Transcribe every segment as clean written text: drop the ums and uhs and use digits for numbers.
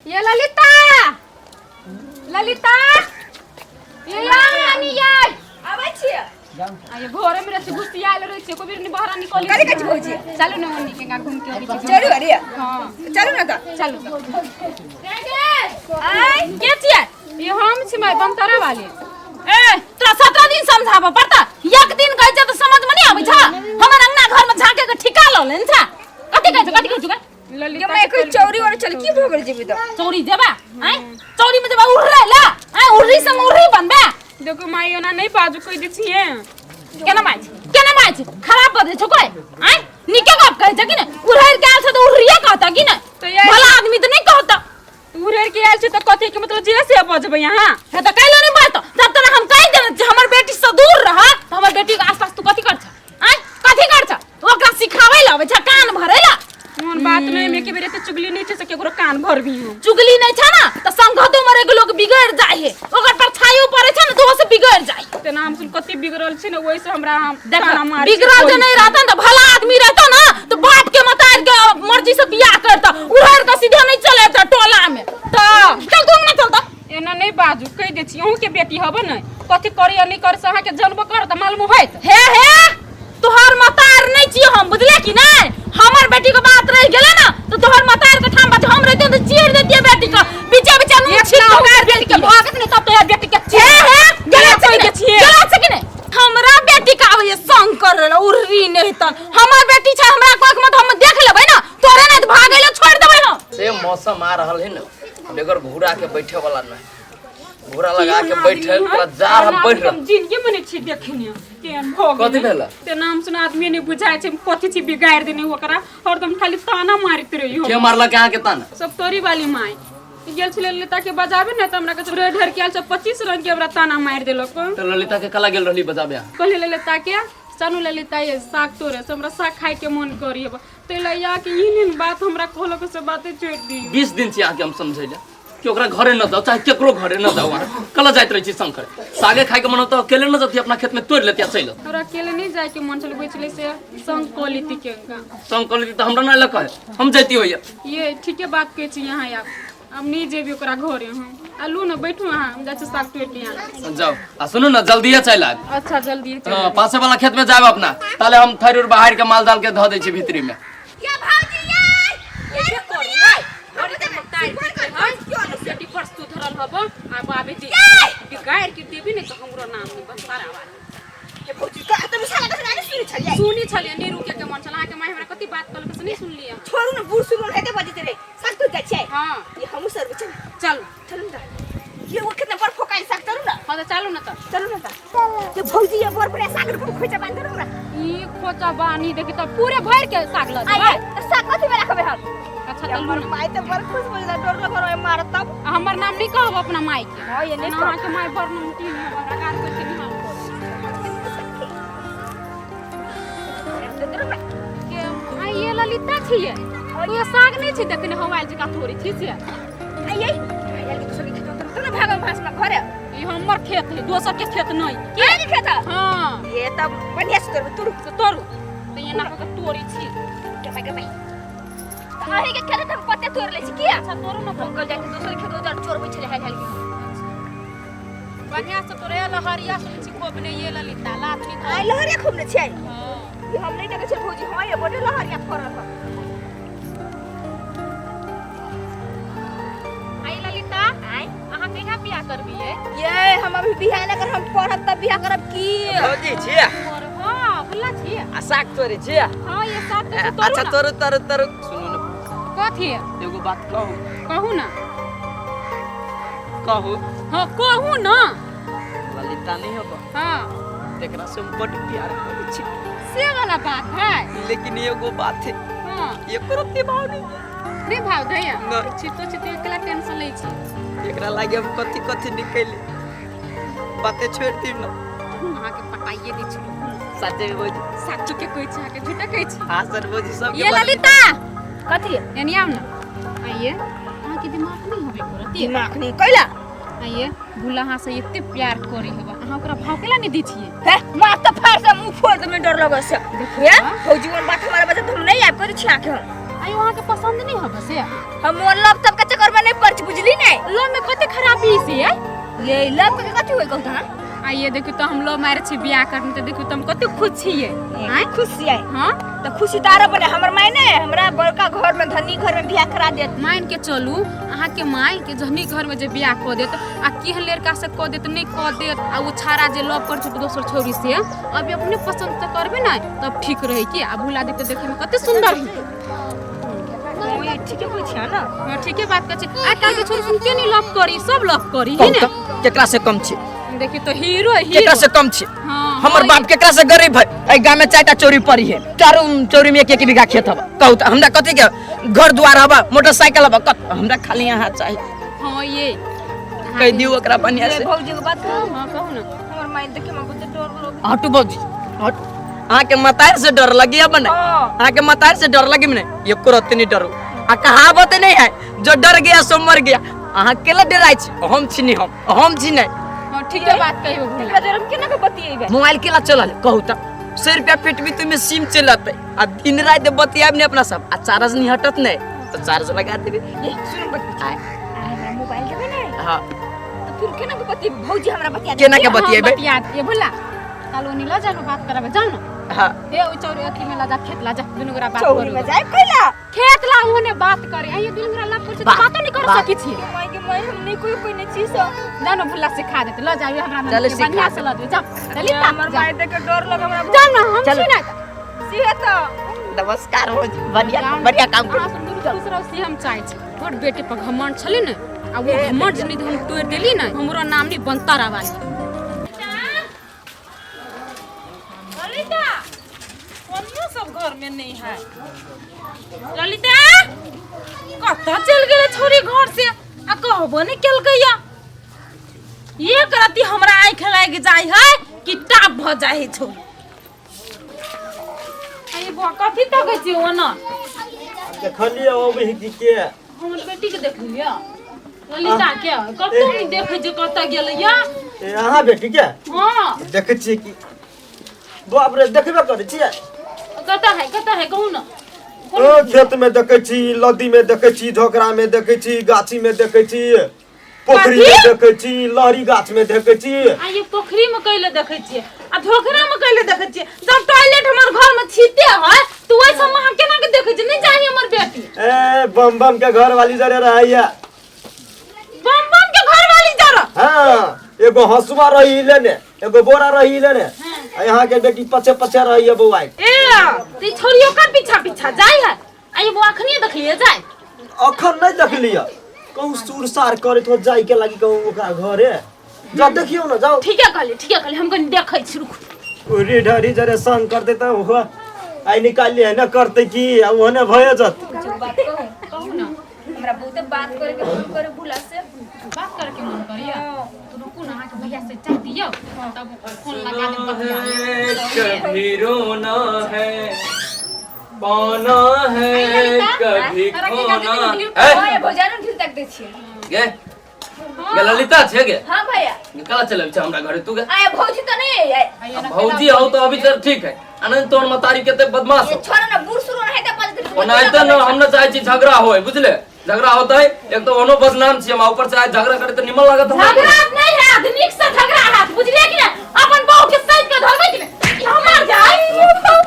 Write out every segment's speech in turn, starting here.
ये ललिता, ललिता, ये यानी ये आबै छियै। आ ये घरे में रहै घुसियाल रहै छै, कोई बेर नहीं बाहर निकल। कथी कहै छी भौजी? चलू ने ओनी के घूम के अबै छी। चलू अरे। हाँ। चलू ने तऽ। चलू। आय के छियै? ये हम छी माय बमतारा वाली। ए, तोरा 17 दिन समझाबऽ पड़ता, एक दिन कहै छै तऽ समझ में नहीं आबै छ। हमर अंगना घर में झांके के ठिका लऽ लेन छ। कथी कहै छ, कथी कहै छ? ललिता। गे माय, कोई चौरी वाला चल की भऽ गेल जेबी तऽ? चौरी जेबा? आय, चौरी में जेबा उड़रे ला? आय, उड़री संग उड़री बनबे? देखो माय, ओना नहीं बाजू, कहि दै छियै। केना माय छी, केना माय छी? खराब बजै छौ कोई? आय, नीके गप कहै छ कि ने? उड़ैर के आयल छ तऽ उड़रिये कहता कि ने? तऽ यार- भला आदमी तऽ नहीं कहता। उड़ेर के आयल छै तऽ कथी के मतलब जे से बजबै अहाँ? हे, तऽ कैलो नहीं बात। जब तोरा हम कहि देने छी हमर बेटी से दूर रह, तऽ हमर बेटी के आसपास तू कथी कर छ? आय, कथी कर छ? ओकरा सिखाबै ला अबै छ, कान भरै ला? ओहन बात नहीं, मे के बेर एते चुगली नहीं छै से केकरो कान भरबी हम। चुगली नहीं छ ना तऽ संगतो मरे के लोग बिगड़ जाए है, ओकर परछाई पड़े छ ना तो से बिगड़ जाए। तेना हम सुन कते बिगड़ल छी ने, ओहि से हमरा हम देख, ताना मारै छै बिगड़ल जे कोइ। नहीं रहता न तऽ भला आदमी रहता ना तो बाप के मतार के मर्जी से बियाह करता, उड़ार के सीधे नहीं चले था टोला में। तऽ चल तू ना, चलता। एना नहीं बाजू, कहि दै छी, अहूँ के बेटी हब ने, कथी करी आ नहीं करी से अहाँके जनबो करत, मालूम होयत। हे हे, तोहर मतार नहीं छियो हम, बुझले कि नहीं? हमर बेटी के बात रह गेले ना तो तोहर मतार के ठाम बात हम रहते तो चीर देतिए बेटी के, बीचे बीचे नून छीट के ओकर बेटी के भागत नहीं तब तो यार बेटी के हे हे, गलत कहि से दै छियै। गलत से कि नहीं? हमरा बेटी के आबै संग कर रहल उर्री नहीं तन हमर बेटी छै, हमरा कोख में तो हम देख लेबै ना, तोरे नहीं तो भागै ले छोड़ देबै हम। से मौसम आ रहल है ना, बेगर घोड़ा के बैठे वाला नहीं, घोड़ा लगा के बैठे तोरा जा हम बैठ रह। हम जिंदगी में नहीं छी देखने केहन भऽ गेलै। कथी भेलै? ते नाम सुन आदमी नहीं बुझाइ छै कथी छी बिगाड़ि देने ओकरा, हरदम खाली ताना मारैत रही के मारलक अहाँ के ताना? सब तोरी वाली माय गेल छलै ललिता के बजाबे ने तऽ हमरा कहै छै ढेर के आयल छै 25 रंग के, हमरा ताना मारि देलक। तो ललिता के कला गेल रहली बजाबे अहाँ? कहली ललिता के, चलू ललिता ये साग तोड़े से, हमरा साग खाय के मन करी हेबा, ताहि लए या कि ई नीन बात हमरा कहलक से बाते छोड़ि दियौ। 20 दिन से अहाँके हम समझैले कि ओकरा घरे न जाओ, चाहे केकरो घरे न जाओ, अहाँ कला जाइत रहै छी शंकर? सागे खाय के मन होता अकेले न जती, अपना खेत में तोड़ लेती आ चलि। हमरा अकेले नहीं जाय के मन छलै, होइ छलै से संग कऽ लेती के। संग कऽ लेती तऽ हमरा नहि लग कहे, हम जैती होइया। ये ठीके बात कहै छी यहाँ, आब आब नहीं जेबी ओकरा घरे हम। आलू ने बैठू अहाँ, हम जाइ छी साग तोड़ि के यहाँ। जाओ, आ सुनू ने, जल्दिए चलि आयब। अच्छा, जल्दी। हाँ, पासे वाला खेत में जायब अपना, ताले हम थैर उर बाहर के माल जाल के धऽ दै छी भीतरी में। या भौजी यै, ये करू नै बेटी, पर सुधरल हब आब आबे जे बिगाड़ के देबी ने तऽ हमरो नाम नहीं बनतारा वाली। हे भौजी, का त मिसाला के नहीं सुनै छलियै? सुनी छलियै, नहीं रुके के मन छल। अहाँके माय हमरा कति बात कहलक से नहीं सुनलियै? छोड़ू ने, बूढ़ सुन हेते बजैत रे। साग तोड़ जाइ छियै? हाँ। ये हमहूँ सरबै चल। चलू। चलू ने तऽ, ये वो कितना बड़ फोकाइल साग, चलू ना। हाँ तऽ चलू ने तऽ। चलू ना तऽ। ये भौजी, ये बड़ बढ़िया साग रुकू, खोइचा बांध दो हमरा। ई खोचा बानी देखी तऽ पूरे भरि के साग लऽ आइ जेबै। तऽ साग कथी में रखबै हम? अच्छा, तऽ हमर लू ने। माय तऽ बड़ खुश भऽ जेतै, डर लगल रहे मारत तब। आ हमर नाम नहीं कहब अपना माय के। हाँ, ये नहीं एना कहब। अहाँके माय बड़ नमकीन है, हमरा गार करके निहाल करत। के आ ये ललिता छियै, तो साग नहीं छै देखने हवाइल जकाँ थोड़ी छी से। आइ आइ आइ, दोसर के खेत तो ना भागम भास में घरे। ई हमर खेत है, दोसर के खेत नहीं। के के खेत है? हाँ। ये तब बढ़िया से तोड़बै, तोड़ू। तो तोड़ू तऽ एना कऽ के तोड़ै छी। के भाई, तऽ अहीं के खेत हम कते तोड़ लै छी किया? अच्छा, तोड़ू ने। हम कल जाके दोसर खेत उधर चोरबै छलै हाल हाल के। बढ़िया से तोड़े, लहरिया सुन छी खूब ने ये ललिता, लात नहीं। आइ लहरिया खूब ने छै। हाँ। ई हम नहीं देखै छियै भौजी। हाँ, ये बड़े लहरिया फड़ल है। आई ललिता। आइ। अहाँ कहिया बियाह करबियै? ये हम अभी बियाह नहि करब, हम पढ़ब तब बियाह करब की। भौजी छियै? हाँ, बुल्ला छियै। आ साग तोड़ै छियै? हाँ, ये साग तऽ तोड़ू। अच्छा ने। तोड़ू तोड़ू तोड़ू, सुनू ने। कथी? एगो बात कहू? कहू ने। कहू? हाँ, कहू ने। ललिता नहीं होबो? हाँ। तेकरा से हम बड प्यार करै छी। से वाला बात है? लेकिन एगो बात है। हाँ। एको रत्ती भाव नहीं। नहीं भाव दैया? नहीं। चितो चितो एकला टेंशन लै छी। एकरा लागे हम कथी कथी निकलि, बाते छोड़ दी ना। अहाँके पटाइए दै छी, रुकू ने। सच्चे में भौजी? साचो के कहै छी, अहाँके झूठा कहै छी? हाँ सर भौजी, सब ये ललिता। कथी? एनी आउ ने। आइए, अहाँके दिमाग नहीं होबे करत? दिमाग नहीं कैला? आइए, भूला अहाँ से एते प्यार करे हेबा, अहाँ ओकरा भाव केला नहीं दै छियै? हे मार तऽ फाड़ से मुंह फोड़ दे, डर लगै से। हे भौजी, वन बात हमारा बजे हम नहीं आबि करै छी आके हम। आइयो अहाँके पसंद नहीं होबे से? हम मोर लब तब के चक्कर में नहीं पड़। खराबी से ये लव के कथी होय कहू त आइए देखियो तो हम लव मैरिज छी बियाह करने तो देखियो तो हम कते खुश छियै हां खुशी आय हां त खुशी तारा बने हमर माय ने हमरा बड़का घर में धनी घर में बियाह करा देत। मान के चलू अहाँ के माय के जहनी घर में जे बियाह कऽ देत आ केहन लड़का से कऽ देत नहीं कऽ देत आ ओ छाड़ा जे लव कर छै दोसर छोरी से अभी अपने पसंद से करबे ना तब ठीक रहे की आ भुला देते देखे में कते सुंदर है। ओए ठीके कहै छियै ना। हाँ ठीके बात कहै छै। आइ काल्हि के छोरी सुन के नहीं लव करी सब लव करी है कहू ने। तऽ केकरा से कम छी? देखियो तो हीरो हीरो केकरा से कम छी? हाँ, हमर हाँ, बाप केकरा से गरीब है? एहि गाम में 4टा चोरी पड़ी है, चारू चोरी में एक एक बीघा खेत हबा। कहू तऽ हमरा कथी के घर द्वार हबा, मोटरसाइकिल हबा, हमरा खाली यहाँ चाही। हाँ ये कह दियो ओकरा बढ़िया से। भौजी के बात कहू। हाँ कहू ना। हमर माय देखे में बहुत डर लगे। हटू भौजी हटू, अहाँ के मतार से डर लगी अब नहीं? अहाँ के मतार से डर लगी नहीं? एको रत्ती नहीं डरू। आ कहावत नहीं है जो डर गया सो मर गया। अहाँ केला डराइ छी? हम छी नहीं, हम छी नहीं। हाँ ठीक है बात कहियो भुला। एकरा जरम केना के बतियेबे? मोबाइल केला चलल कहू त 100 रुपया पेट में तुम्हें सिम चलत आ दिन रात बतियाब नहीं अपना सब आ चार्ज नहीं हटत नहीं तो चार्ज लगा देबे। ए सुन बतिया। आय। हमरा मोबाइल देबे नहीं? हाँ। तो फिर केना के बतियेबे? भौजी हमरा बतिया दे। केना के बतियेबे? बतिया दे भुला। कालो नीला जानो बात कराबे जाओ ना। हाँ। ए ओ चौरी अथी में ला जा खेत ला जा दुनू गोरा बात चौरी करू। में जाए कैला? खेत ला ओने बात करे। आइए दुनू गोरा लव कर बात, बातो नहीं कर बात। सकी छी। माय के माय हम नहीं कोई कोई नहीं चीज सब। जानो भुला सिखा देते ल जाओ हमरा मन चलो के सिखा बढ़िया दे। से ल जाओ। ललिता हमर माय देख के डर लग हमरा। जाओ ना हम चलो। छी ना। सीहे तो। नमस्कार हो बढ़िया बढ़िया काम अहाँ सब दुनू खुश रहो से हम चाहे छी। बड़ बेटे पर घमंड छले ने आ वो घमंड जे हम तोड़ देली ने हमरो नाम नहीं बनता रवाली। ललिता कोनियो सब घर में नहीं है। ललिता कतऽ चलि गेलै छोरी घर से आ कहबो नहीं केलकैया। एक रति हमरा आँखि लागि जाइ है कि टाप भऽ जाइ है छोरी। अरे बुआ कथी तकै छी ओना? देखलियै अबै है कि के? हमर बेटी के देखलियै ललिता के कतौ नहीं देखै छै कतऽ गेलैया। ए अहाँ बेटी के? हाँ देखै छियै कि बाप रे देखबे करै छियै। कतऽ है कतऽ है कहू ना। ओ खेत में देखै छी, नदी में देखै छी, झोकरा में देखै छी, गाछी में देखै छी, पोखरी में देखै छी, लहरी गाछ में देखै छी। आ ये पोखरी में कैले देखै छियै आ धोखरा में कैले देखै छियै? जब टॉयलेट हमर घर में छीते है तो ओइ सब में अहाँ केना के देखै छियै? नहीं चाही हमर बेटी। ए बम बम के घर वाली जरे रहैया। बम बम के घर वाली जरे? हाँ एगो हंसुआ रही लेने, एगो बोरा रही लेने, आ यहाँ के बेटी पछे पछे रही है बउआ। ए त छोरियो का पीछा पीछा जाय है। आ ये बउआ अखनी देखलिए जाय? अखन नहीं देखलिए, कहूँ सुरसार करैत हो जाय के लागी कहूँ ओकरा घरे जा देखियो ना जाओ। ठीक है कहली ठीक है कहली हम कनी देखै छी रुकू। उरी ढरी जरे संग कर देता हो आई निकाल लिए ना करते की आ ओने भय जत। कहू ना हमरा बहुत बात करे के मन करे भुला से। बात करे के मन करिया तो रुकू ना अहाँ के भैया से चाह दियो तब फोन लगा दे बतिया। कभी रोना है पाना है कभी खोना है। ओए भोजन ढील तक दे छियै। गे गे ललिता छे गे? हां भैया। कला चलबै छै हमरा घरे तू गे? आय भौजी त नहीं आय। भौजी हो तो अभी तो ठीक है आनंद तोर मतारी केते बदमाश हो। छोड़ ना बूढ़ सुरो नहीं त पाँच दिन। ओनाहिते न हम न चाहे छी झगड़ा होय बुझले। झगड़ा होता है एक तो ओनो बदनाम छी हम ऊपर से आज झगड़ा करे त निमन लागत हमरा। झगड़ा नहीं है आधुनिक से झगड़ा है बुझले कि ना? अपन बहू के साइड के धरबै कि ना हमर जाय।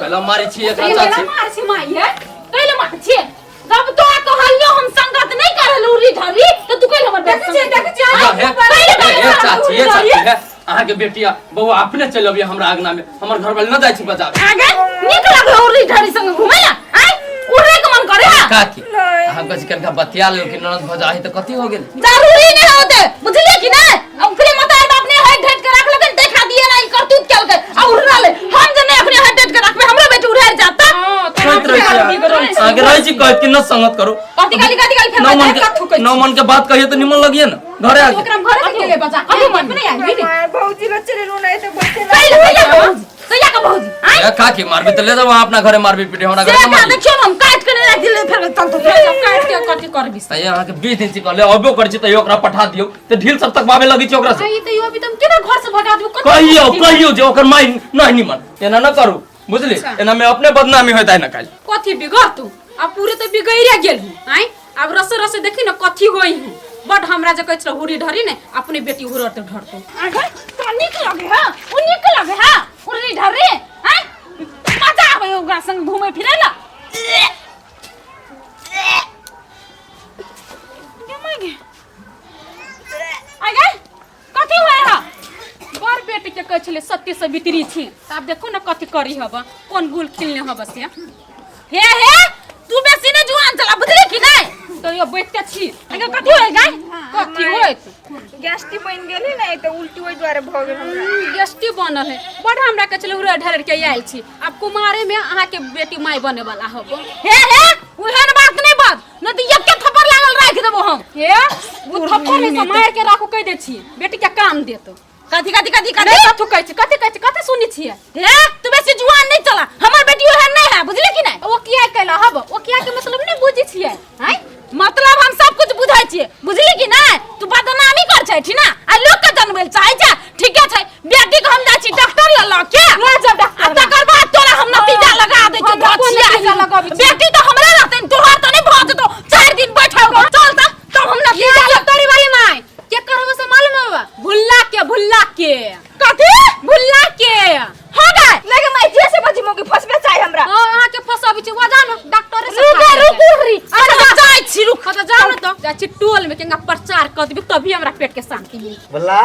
पहला मारी छी एकरा चाची। मार छी माई है कैले मार छी? जब तो कहलियो हम संगत नहीं करलू री धरी त तू कैले हमर देखै छी देखै छी हे चाची हे चाची हे अहाँ के बेटिया बउआ अपने चलि अबियै हमरा अंगना में, हमर घर वाली न जाइ छी बजाबे। आगे नीक लागल उरी धरी संग घुमैला आय उड़े के मन करे है। काकी अहाँ गज कनका बतिया लेल कि ननद भऽ जाइ त कथी हो गेल? जरूरी नहीं होते बुझलिए कि नहीं? अब ओकरे मतार बाप ने हट हट के रखलकै देखा दिए ना ई करतूत केलकै आ उड़ल हम जे नहीं अपने हट हट के रखबे हमरो बेटी उड़ार जाता। कहैत रहै छी अहाँ के रहै छी कहैत कि न संगत करू। कथी गाली कथी गाली फेर नौ मन के बात कहिए त निमन लगिए ना घरे आके। ओकरा घरे के गेलै बजा कभी मन नहीं आई माय भौजी ल चले रो नहीं त बच्चे कैले कैले भौजी कैया के भौजी ए काकी मारबी त ले जाओ अहाँ अपना घरे मारबी पीटे हमरा घरे से मारबी। देखियो हम काट के राख दिले फेर चल तो काट के कथी करबी। त अहाँ के 20 दिन से कहले अबो करै छी त ओकरा पठा दियौ त ढील सब तक बाबे लगै छै ओकरा से। आई त यो अभी तुम केना घर से भगा देबो? कहियो कहियो जे ओकर माई नहीं निमन एना न करू बुझली, एना में अपने बदनामी होता है ना काल। कथी बिगड़ तू अब पूरे तो बिगड़िया गेल हूं आइ अब रसे रसे देखी ना कथी होई हूं। बड हमरा जे कहै छल हुरी ढरी ने अपने बेटी हुरते ढरतो। अगर तो नीक लगे हा, उ नीक लगे हा उर्री ढर्री हैं, मजा आवे ओकरा संग घूमे फिरे ला। गे माय गे, आगे कथी हुए हा? बड़ बेटी के कहै छलै सत्य से बितरी छी, तऽ आब देखू ने कथी करी हब, कोन गुल खिलने हब से। हे हे, तू बेसी ने जुआन चला, बुझली कि नहीं? तो यो बैठते छी। आगे कथी होय गाय? कथी होइत? गैस्ट्रिक बनि गेलै ने, तऽ उल्टी ओहि दुआरे भऽ गेल हमरा। गेस्टी बनल है। बड़ हमरा कहै छलै उड़े ढेर के आयल छी, आब कुमारे में अहाँके बेटी माय बने वाला हब। हे हे, ओहन बात नहीं बात न तऽ एके थप्पड़ लागल राखि देबो हम। हे, ओ थप्पड़ नहीं से मार के राखू, कहि दै छी बेटी के काम देत। कथी कथी कथी कथी? नहीं कथू कहै छी, कथी कहै छी, कथी सुनै छियै? हे, तू बेसी जुआन नहीं चला, हमर बेटी ओहन नहीं है, बुझली कि नहीं? ओ किया कैला हब, ओ किया के मतलब नहीं बुझै छियै? आँय, मतलब हम सब कुछ बुझै छियै, बुझली कि नहीं? तू बदनामी कर छै ठीक ना, आ लोक के जनबै लए चाहै छै। ठीके छै, बेटी के हम जाइ छी डॉक्टर लग लऽ के। लऽ जाउ डॉक्टर आ लग। तकर बाद तोरा हम नतीजा लगा दै छियौ। हमरा कोन धोछिया नतीजा लगाबै छी? बेटी तऽ हमरा रहतै, तोहर तऽ नहि भऽ जेतौ। 4 दिन बैठल रह, चल तऽ तब हम नतीजा ये तोरी वाली माय के करबो से मालूम होबा? भुल्ला के, भुल्ला के। कथी? भुल्ला के। हो गए लगे माय जे से बजी मोगी फसबे चाहे हमरा। हां, अहाँ के फसबी छी, वजान डॉक्टर से। रुक रुक री, अच्छा अच्छा जाइ छी, रुक। हाँ, तो जाओ ना, तो जाइ छी टोल में केंगा प्रचार कर देबी, तभी हमरा पेट के शांति मिली। बोला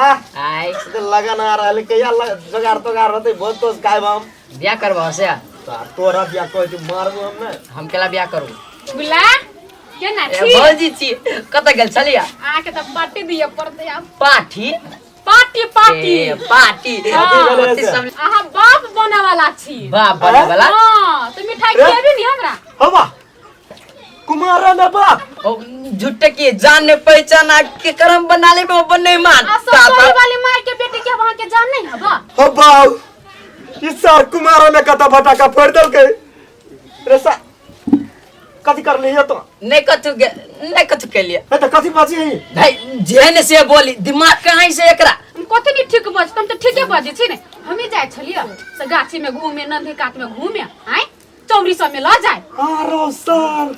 आय। तो लगन आ रहल कहिया जोगाड़ तोगाड़ होतै, बहुत दोस्त खायब हम। बियाह करबो से? तो तोरा बियाह कहै छी मारबो हम ने। हम केला बियाह करू? बुला केना ए, छी? भौजी छी, कतऽ गेल छलियै? अहाँके तऽ पार्टी दिअ पड़तै आब। पार्टी? पार्टी, पार्टी। ए, पार्टी। हाँ। कथी सब? अहाँ बाप बने वाला छी। बाप बने वाला? हाँ, तऽ मिठाई रे। खिएबी नी हमरा? हवा कुमारा में बाप। ओ, झूठे की जान ने पहचान आ के करम बना ले में अपन नहीं मान। आ ससुरी वाली माय के बेटी के अहाँ के जान नहीं हबा? हो बाऊ, ई सार कुमारा में कता फटाका फोड़ देलकै रे। सा कथी कर लियो तो? नहीं कथु नहीं कथु के लिए। ए त कथी बाजी है? भाई जेहन से बोली दिमाग कहाँ से एकरा? हम कथी नहीं ठीक बज, हम तऽ ठीके बजै छी ने। हमे जाइ छलियै से गाछी में घूमे, नदी कात में घूमे, आँय चौरी सब में लऽ जाय। आरो सर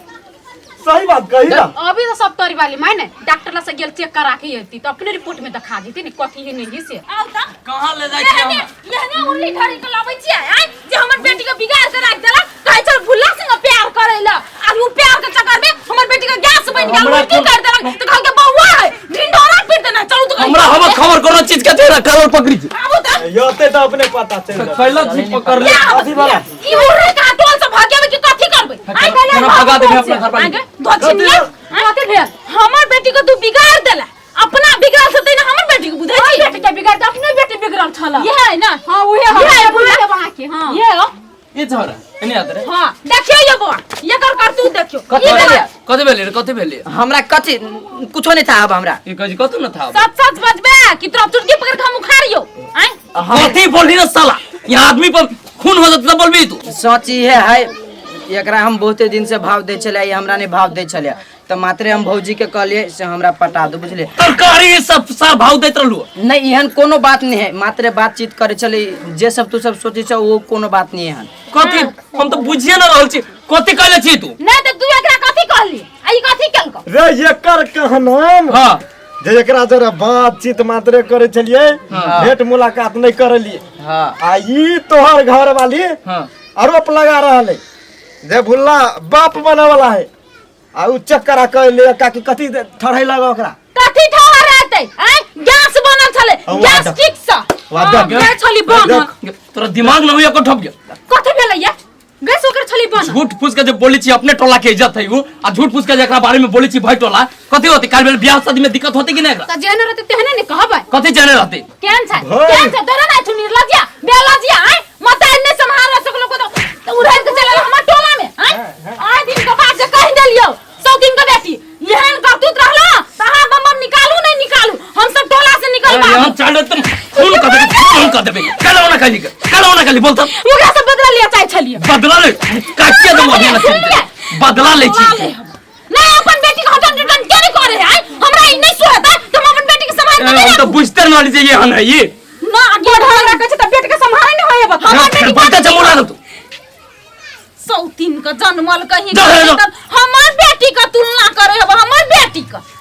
सही बात कही ना। अभी तो सब तोरी वाली माय ने डॉक्टर ला से गेल चेक करा के अयती तो अपने रिपोर्ट में दिखा देती ने कथी है नहीं से। आउ तऽ। कहाँ ले जाइ छी एहने हमरा? एहने उर्ली ढरी के लबै छियै आँय, जे हमर बेटी के बिगाड़ के राखि देलक। कहै छल भुल्ला संग प्यार करै ला, आ उ प्यार के चक्कर में हमर बेटी के गैस बनि गेल, हमरा उल्टी कर देलक, तऽ कहलकै बौआ है, ढिंढोरा पीट देना। चलू तऽ। हमरा हवा खबर कोनो चीज के तेरा कलर पकड़ी छी। आबू तऽ। यते त अपने पता चल जात। कैला छी पकड़ ले। अथी वाला। ई उर्ली कहाँ टोल से भागेबै कि कथी करबै? आइ काल्हि केना भगा देबै अपना घर पर? आगे धोछिनिया। कथी भेल? हमर बेटी के तू बिगाड़ देला, अपना बिगाड़ से तैना हमर बेटी के बुझै छी। बेटी के बिगाड़, अपने बेटी बिगड़ल छल। ये है ना? हाँ, उहे है। ये है। बुला है वहाँ के। हाँ, ये हो। ये छोरा एने आते रे। हाँ, देखियो ये बौआ, एकर करतूत देखियो। कथी ई भेलै? देखियो। कथी भेलै रे? कथी भेलै? हमरा कथी कुछो नहीं था अब हमरा। ई कहै छी कथू न था? सच सच बजबे कि तोरा चुटकी पकड़ के हम उखाड़ियो? आँय। कथी बोलही रे साला, यहाँ आदमी पर खून हो जतै त बोलबी तू? सच इहे है, एकरा हम बहुते दिन से भाव दै छलियै, ई हमरा नहीं भाव दै छलियै, तऽ मात्रे हम भौजी के कहलियै से हमरा पटा दो, बुझलियै? तरकारी सब सार भाव दैत रहलू। नहीं, एहन कोनो बात नहीं है, मात्रे बातचीत करे छलियै, जे सब तू सब सोचै छौ वो कोनो बात नहीं है। कथी? हम तऽ बुझिए न रहल छी कथी कहले छी तू। नहीं तऽ तू एकरा कथी कहली आ ई कथी केलको? रे एकर कहनाम हाँ जे एकरा जरा बातचीत मात्रे करे छलियै, हाँ। भेंट मुलाकात नहीं करलियै। हाँ। आ ई तोहर घर वाली हाँ आरोप लगा रहल है जे भुल्ला बाप बने वाला है, आ उ चेक करा के ले काकी कथी ठहरै लगा ओकरा। कथी ठहर रहतै? आँय, गैस बनल छलै, हौ, गैस वाह, ठीक से। वाह, देख। गैस छली बनल। देख। तोरा दिमाग न होइया ठप गया? कथी भेलै ये? गैस ओकर छली बनल। झूठ फूस के जे बोली छी अपने टोला के इज्जत है उ, आ झूठ फूस के जे एकरा बारे में बोली छी भाई टोला कथी होते? काल बेल बियाह शादी में दिक्कत होते कि नहीं एकरा? तऽ जेहने रहतै तेहने ने कहबै। कथी जेहने रहते? केहन छै? भाई। केहन छै? तोरा नहि छौ निर्लज्जिया बेलज्जिया। आँय, मताइ नहि सम्हार सकलो को तो उड़ाइ के चलल हमर टोला में। आँय, आइ दिन के बाद जे कहि देलियौ 100 दिन के बेटी एहन करतूत रहलो तऽ अहाँ बम बम निकालू नहि निकालू, हम सब टोला से निकलबा। यहाँ चल तुम खून कर देबे, खून कर देबे। कल ओना कहली, कल ओना कहली बोलता। ओकरा से बदला लिया चाहै छलियै। बदला ले काटिए देबो अभी ना। बदला ले छी। नहीं, अपन बेटी के हटन रिटर्न के नहीं करे है। हमरा ई नहीं सोहता त हम अपन बेटी के संभाल के हम नहीं तो बुझते न जे ये हन है ये। ना आगे हमरा कहै छै तऽ बेटी के सम्हारे नहि होय बता। हमर बेटी बोलते जमुना तू सौतीन के जनमल कहीं जा, जा, जा। हमर बेटी के तुलना करे हब हमर बेटी के।